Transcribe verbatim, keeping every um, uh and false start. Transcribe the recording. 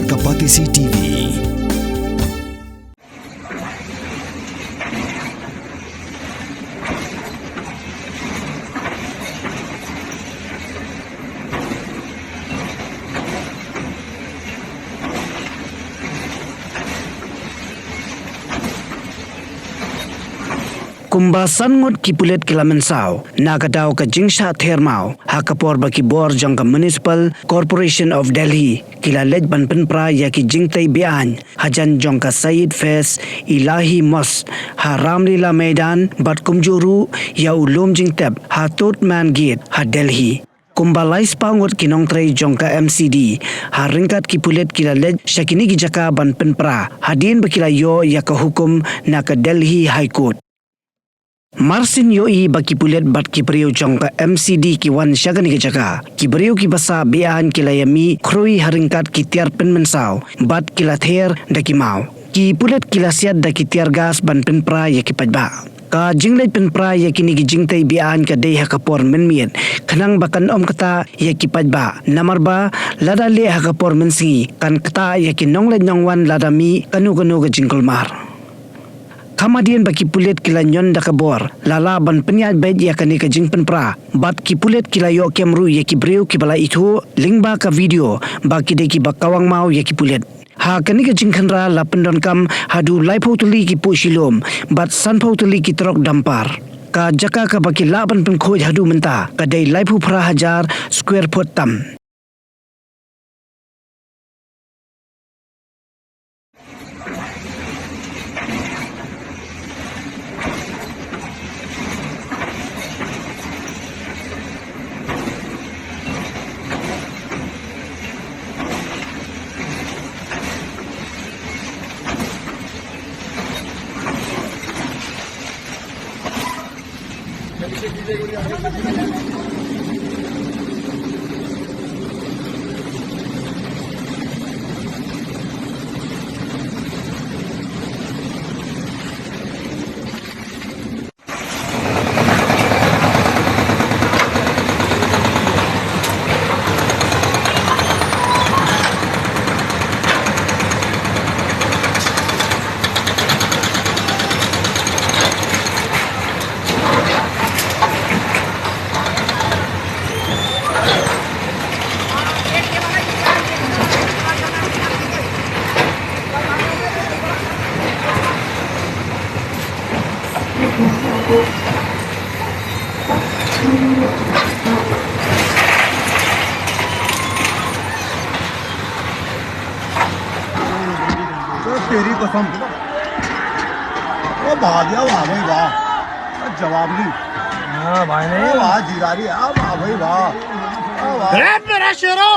Ka Batesi T V. Kumba san ngut ki pulit ki la mynsaw na ka daw ka jingshah ther maw, ha ka por ba ki bor jong ka Municipal Corporation of Delhi ki la leit ban pynpra ïa ki jingtei be-aiñ hajan jong ka Syed Faiz Elahi Mosque ha Ramlila Maidan, bad kumjuh ruh ïa u lum jingtep ha Tut Main Gate ha Delhi. Kumba lai spah ngut ki nongtrei jong ka M C D ha ryngkat ki pulit ki la leit sha kine ki jaka ban pynpra hadien ba ki la ïoh ïa ka hukum na ka Delhi High Court. Marsien ïohi ba ki pulit bad ki briew jong ka M C D ki wan sha kane ka jaka, ki briew kiba sah be-aiñ ki la ïamih khrui ha ryngkat ki tiar pynmynsaw bad ki la ther da ki maw. Ki pulit ki la siat da ki tear gas ban pynpra ïa ki paidbah. Ka jingleit pynpra ïa kine ki jingtei be-aiñ ka dei ha ka por mynmiet, khnang ba kan ym ktah ïa ki paidbah, namar ba lada leh ha ka por mynsngi kan ktah ïa ki nongleit nongwan lada mih kano kano ka jingkulmar. Kham hadien ba ki pulit ki la ñion da ka bor, la lah ban pynïaid beit ïa kane ka jingpynpra, bad ki pulit ki la ïoh kem ruh ïa ki briew kiba la ithuh lyngba ka video ba ki dei kiba kawang maw ïa ki pulit. Ha kane ka jingkhynra la pyndonkam haduh laiphew tylli ki puh shilum bad sanphew tylli ki trok dumper. Ka jaka kaba ki lah ban pynkhuid haduh mynta ka dei laiphew phra hajar square foot tam. तेरी कसम। ओ वाह भैया, वाह भाई, वाह। जवाब नहीं। हाँ भाई, नहीं। ओ वाह, जीरा रे, आ वाह भाई, वाह। आ वाह। अरे मेरा शेरो।